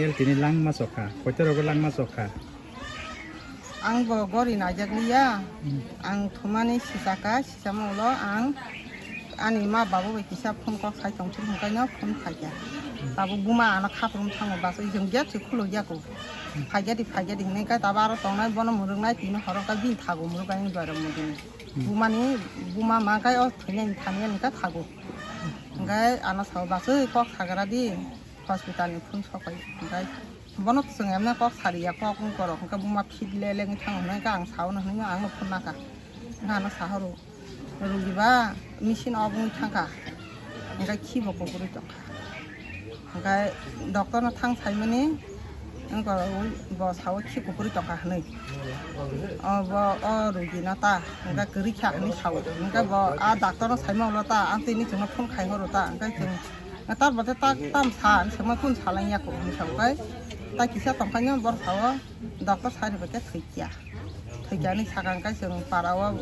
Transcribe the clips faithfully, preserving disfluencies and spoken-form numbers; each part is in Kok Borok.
Tini langma chokha, koito rogo langma chokha. Ang bo gori naijak liya. Hmm. Ang thumani sisaka, sisamo ulo ang ani ma babu bai kisa phone kok sai tong thung hwnkhe no phone phaikya. Tabuk buma ano khaprum thango bas oi jeng gate se khuluk yaku. Phaikya di, phaikya di hinwi khe tabuk aro tongnai bono mwrwknai tini horo khe bini thago mwrwk bai wng duai rok mwdini. Hmm. Bumani buma ma khe o thwinai thani ani khe thago. Hwnkhe ano sao bas oi kok sagra di. Hospital ni phone sokai, hwnkhe bono chwng emne kok sariya, kok wng korok, hwnkhe buma fit le lengwi thango hwnwi khe ang sao no hwnwi ang no phone naka. Hwnkhe ano sahoro, "Rugi ba machine off wngwi thangkha, hwnkhe khibo kuphurwi tongkha." Hwnkhe doctor no thang saimani wng korok bo sao khi kuphurwi tongkha hwnwi. O bo o rugi no ta hwnkhe kwrwi kha hwnwi sao, hwnkhe bo a doctor no saima ulo ta ang tini chwngno phone khai horo ta, hwnkhe chwng Tar bade tak tam sa, ani sama kun sa lang yaku, ani sa kai. Ta kisa tongkha nyo bor sao, doctor sa ni bade thwikya. Thwikya ni sakang kai chwng para o,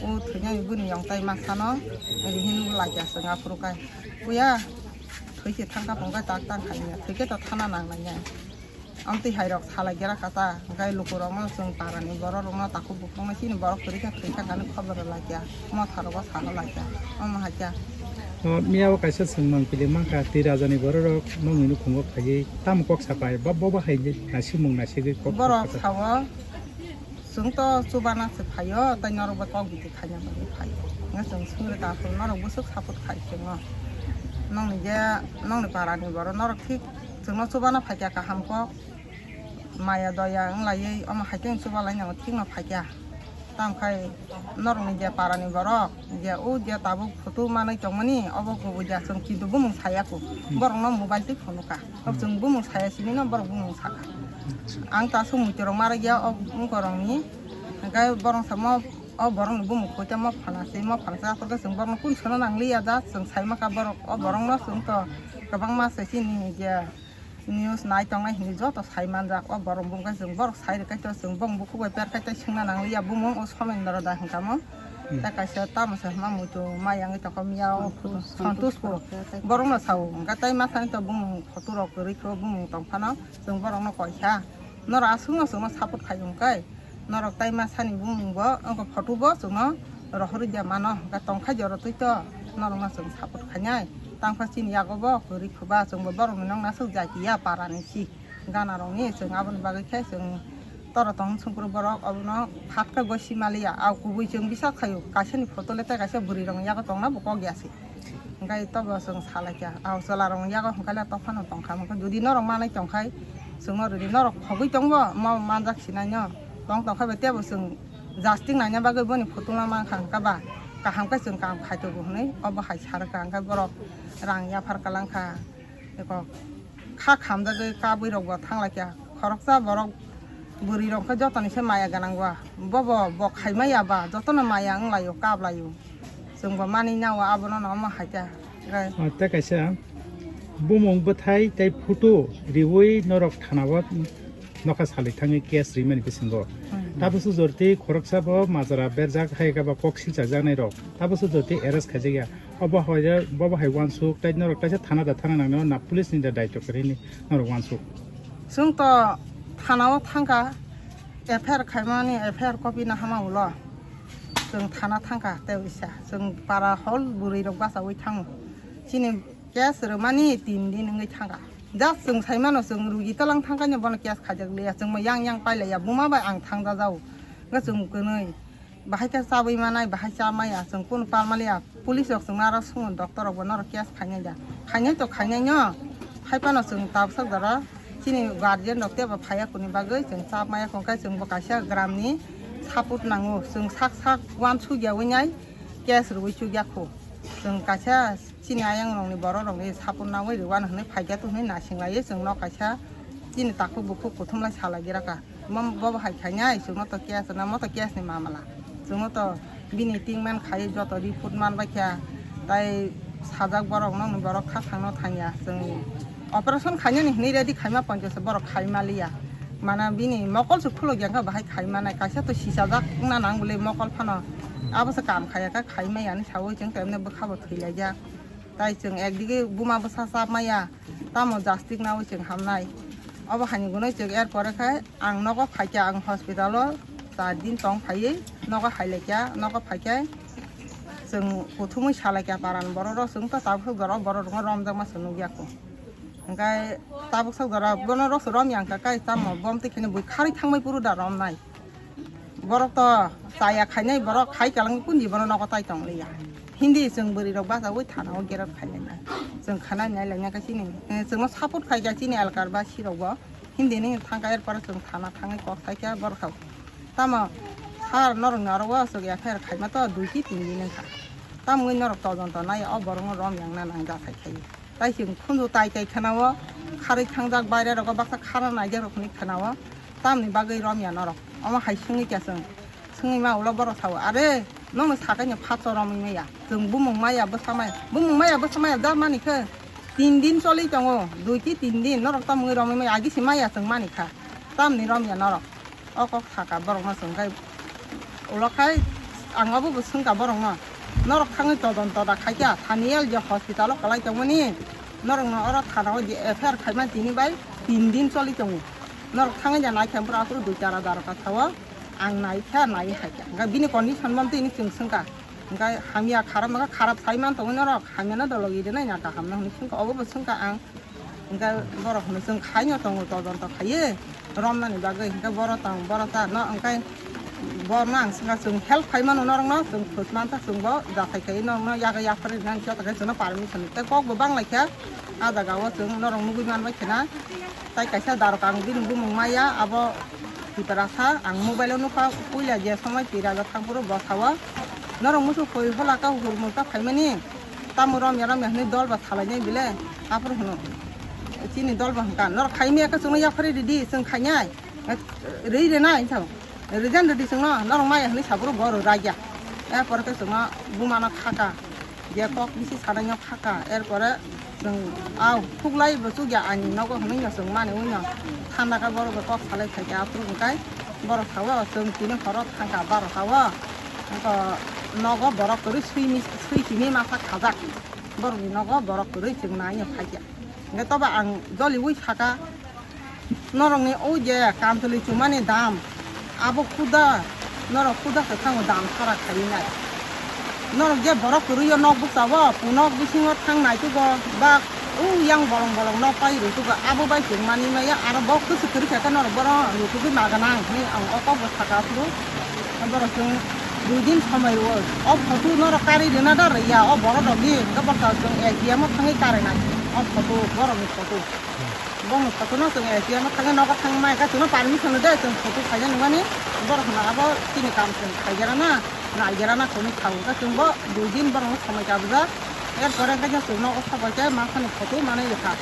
u thwinai buni yong tai ma sano, rihin laikya chwng aphuru kai. Puya, thwikhe thangka pongkai tak tang khai ya, thwikhe to thana nang nai ya. Amtwi hai rok salai gira kha ta, hwnkhe lukurokno chwng parani bororokno takhuk bukhukno chini borok kwrwi kha thwi kha hwnwi khobor rw laikya, motha rogo sano laikya, omo hai khe. O miya o kaisa swngmang pili mankha, twi rajani bororok nokni nukhungo phaiwi tamo kok sapai, ba bobo hai naisingmung naisigwi kok Borok sapai. Sao, chwng to chubana se phaio, tei norok bai kok bidi khaina bagwi phaio. Hwnkhe chwng swngri kha phuru norok bwswk support khai chwngno. Nokni je, nokni parani borok norok thik Chwngno chubana phaikya kaham kok, maya doya wng laiwi omo hai khe chubalainani thikno phaikya. Tamo khai norokni je parani borok, je o je tabuk photo manwi tongmani, obo kubui da chwng kintu bumung saya kho. Borokno mobile twi phunukha. Nok chwng bumung saya sini no borok bumung sakha. Ang ta aswk muitorok ma rwkya o wngkorokni, hwnkhe borok samo o borokni bumung koi tamo phanasi, mo phanasi, aphuru khe chwng borokno kun sono nangliya da, chwng sai mankha borok, o borokno chwng to kwbangma se chini je News nai tongnai hinwi joto sai manjak. O borok bumung khe chwng borok sai rwkhe to chwng bong bukhuk bai per khai tei swngna nangliya bumung o Somendro da hwnkha mo. Hmm. Tei kaisa tamo se hwnma muitu mai yangwi tongkha miya o Santosh, Santosh Santosh Pur. Pur. Borokno sao hwnkha tei masani to bumung photo rok kwrwi kho bumung tongphano chwng borokno koikha. Norok aswkno chwngno support khai hwnkhe. Norok tai masani bumung bo, wngkha photo bo chwngno rohorwi de mano, hwnkhe tongkhai jora twi to norokno chwng support khainai. Tangkha chini yago bo kwrwi phuba chwngbo borokni nokna swk jai ya parani si gana rokni chwng aboni bagwi khe chwng toro tong sungkru borok obono phatkhe gosi maliya. Au kubui chwng bisa khaio kaisani photo le tei kaisa bwrwi rokni yago tongna bo kok ya se. Hwnkhe tobo chwng salaikha, au chwlarokni yago hwnkhe le tophano tongkha, hwnkhe jodi norok manwi tongkhai, chwngno rwdi, norok khogwi tongbo, omo manjak sinaino, tong tongkhai bai teibo chwng jastik naina bagwi boni photo ma mankha, hwnkhe ba kaham khe chwng kaham khaitogo hwnwi obo hai sa rwkha, hwnkhe borok rang yaphar kwlangkha, eko kha khamjagwi kabwi rokbo thanglaikha. Khoroksa borok bwrwi rok khe jotoni se maya gwnang ba. Bobo bo khai maya ba, jotono maya wng laio, kap laio. Chwng bo manwi nao abono no omo hai khe. Gai. Ah, tei kaisa bumung bwthai tei photo riwi norok thana o nokha salwi thangwi case rimani bisingo. Hmm. Tabukhe jorti khoroksa bo majra berjak hai khe ba kok silchak jaknai rok. Tabukhe jorti arrest khaijak ya. Obo hai, bobo hai uansuk, tei norok taisa thana da thana nangno na police ni da daityo kwrwini norok uansuk. Chwng to thana o thangkha, F I R khaimani, F I R copy na hama ulo. Chwng thana thangkha, tei uisa. Chwng para hol bwrwi rok bachaui thango. Chini case rwmani tin din wngwi thangkha. Just chwng saimano, chwng rugi tolang thangkhaino bono case khaijak liya. Chwngbo yang yang pailaiya, buma bai ang thangjajago. Hwnkhe chwng kwnwi. Bahai khe chabwi manai, bahai cha maya, chwng kunu pal maliya. Police rok chwngno aro swngo, doctor rok bo norok case khainai da. Khainai to khainai no, hai phano chwng tabsak jora chini guardian rok teibo phaiya kuni bagwi chwng chap maya, hwnkhe chwng bo kaisa gram ni support nango. Chwng sak sak uansuk ya wi nai case rwui chuk ya kho. Chwng kaisa chini ayang rok ni borok rok ni support nangwi rwano hwnwi phaikya to hwnwi naising laiwi chwng no kaisa chini takhuk bukhuk kuthum lai salai gira kha. Mom-, bobo hai khainai, chwngno to case na, mo to case ni mamala. Chwngno to bini tingman khai joto report man bai kha, tai sajak borok nokni borok kha thangno thangya. Chwng operation khainani hinwi ready khaima ponchos borok khai maliya. Mana bini mokol se khuluk yang kha bahai khai manai, kaisa to sisajak wngna nang bwle mokol phano. Abo se kam khaiya kha khai maya hinwi saui chwng to emne bwkha bo thwi laijak. Tai chwng ekdige buma bwsa chap maya, tamo jastik naui chwng hamnai. Obo haini gunoi chwng er pore khe ang nogo phaikha, ang hospital o char din tong phaiwi nogo hailaikha, nogo phaikhe chwng kuthumwi salaikha paran borok rok, chwng to tabuk sok jora borok rokno romjakma se nukya kho. Hwnkhe tabuk sok jora bono rok se romya wngkha, kai tamo bom twi kheno bui kharwi thangbai phuru da romnai. Borok to chaya khainai, borok khai kalang kundi bono nogo tai tong liya. Hindi chwng bwrwi rok bachaui thana o gerot khailainai. Chwng khanai nai laina khe chini, eh, chwngno support khaikha chini elkar ba sirok bo. Hindi ni thangkha er pore chwng thana thangwi kok saikha borok rok. Tamo sir norok ni oro o chwk F I R khaima to dui ki tin din wngkha. Tamoni norok todonto nai o borok no romya wngna nang ja sai khai. Tai chwng khunju tai tai khana o kharwi thangjak baire rogo baksa khara naijak rok hinwi khana o. Tamni bagwi romya norok. Omo hai swngwi kya chwng. Swngwi ma ulo borok sao, "Are, nokni sakai ni phatso romwi maya. Chwng bumung maya, bwsa maya." Bumung maya, bwsa maya, da mani khe tin din choli tongo, dui ki tin din, norok tamungwi romwi maya, agi si maya chwng mani kha. Tamni romya norok. O kok saka borokno chwng khai ulo khai ang obo bo swngkha borokno. Norok thangwi todonto da khaikha, Thani L J hospital o kwlai tongmani. Norokno oro thana o je F I R khaima tini bai tin din choli tongo. Norok thangwi ja naikha, aphuru dui tara daroka sao. Ang naikha, nai haikha. Hwnkhe bini condition bo tini chwng swngkha. Hwnkhe hamya kharap, hwnkhe kharap sai man tongo norok, hamyano dologi rwnai na kaham no hwnwi swngkha. Obo bo swngkha ang. Hwnkhe borok hwnwi chwng khaino tongo, todonto khaiwi romnani bagwi. Hwnkhe boro tong, boro ta no, hwnkhe borno ang swngkha, chwng help khai mano norokno, chwng khus mantha, chwng bo jathai khaiwi norokno yago yapharwi rwnani joto khe chwngno permission. Tei kok bo bang laikha, ah jaga o chwng norok nugwi manbai khena. Tai kaisa darok ang bini bumung maya, abo Tiprasa, ang mobile o nukha, puila je somoi Tiprasa thangphuru bo sao, "Norok musu koi hola ka hurmur ka phaimani, tamo romya romya hinwi dol ba salainai bile?" Aphuru hwno, chini dol ba hwnkha, "Norok khaimaya khe chwngno yaphari ridi, chwng khainai, rwi rwnai," hinwi sao. Reason rwdi chwngno, norok maya hwnwi saphuru bo rwrwkya. Erpore khe chwngno bumano khaka. Je kok bisi sanai no khaka. Erpore chwng au thuklai bo chukya ani nogo hwnwi no chwng mani wngno. Thanda khe borok bo kok salai phaikha aphuru hwnkhe borok sao chwng tini horo thangkha barota o. Nogo borok kwrwi swimi, swi simi masa khajak. Borokni nogo borok kwrwi chwng nai no phaikha. Hwnkhe tobo ang joliui saka. Norokni o je kantuli chumani dam, abo khuda, norok khuda se thango dam sara khaiwi nai. Norok je borok kwrwi o nok bwsa o, punok bisingo thang naitugo, ba o yang bolong bolong nok pai rwitugo, abo bai chwng mani maya, aro bo kwchwk kwrwi khe norok bono rwtugwi maganang hinwi ang o kok bo saka phuru. Borok chwng dui din somai rwo, o photo norok karwi rwna da rwya, o borok rokni, hwnkhe borok chwng A T M o thangwi karinai, o photo, borokni photo. Bongni photo no chwng A T M o thangwi nogo thangwi mai kha, chwngno permission rwdi, chwng photo khaina nungmani, borok hwnna abo chini kam chwng khaigera na, naigera na, chwngno thago kha, chwngbo dui din borokno somoi kabujak, erpore hwnkhe chwng nogo sabai khe masani photo manwi rwkha,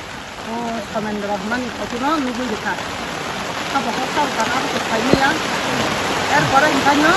o Somendro hwnmani photo no nugwi rwkha, sabo khe sabo kha abo khe khaimaya, erpore hwnkhe no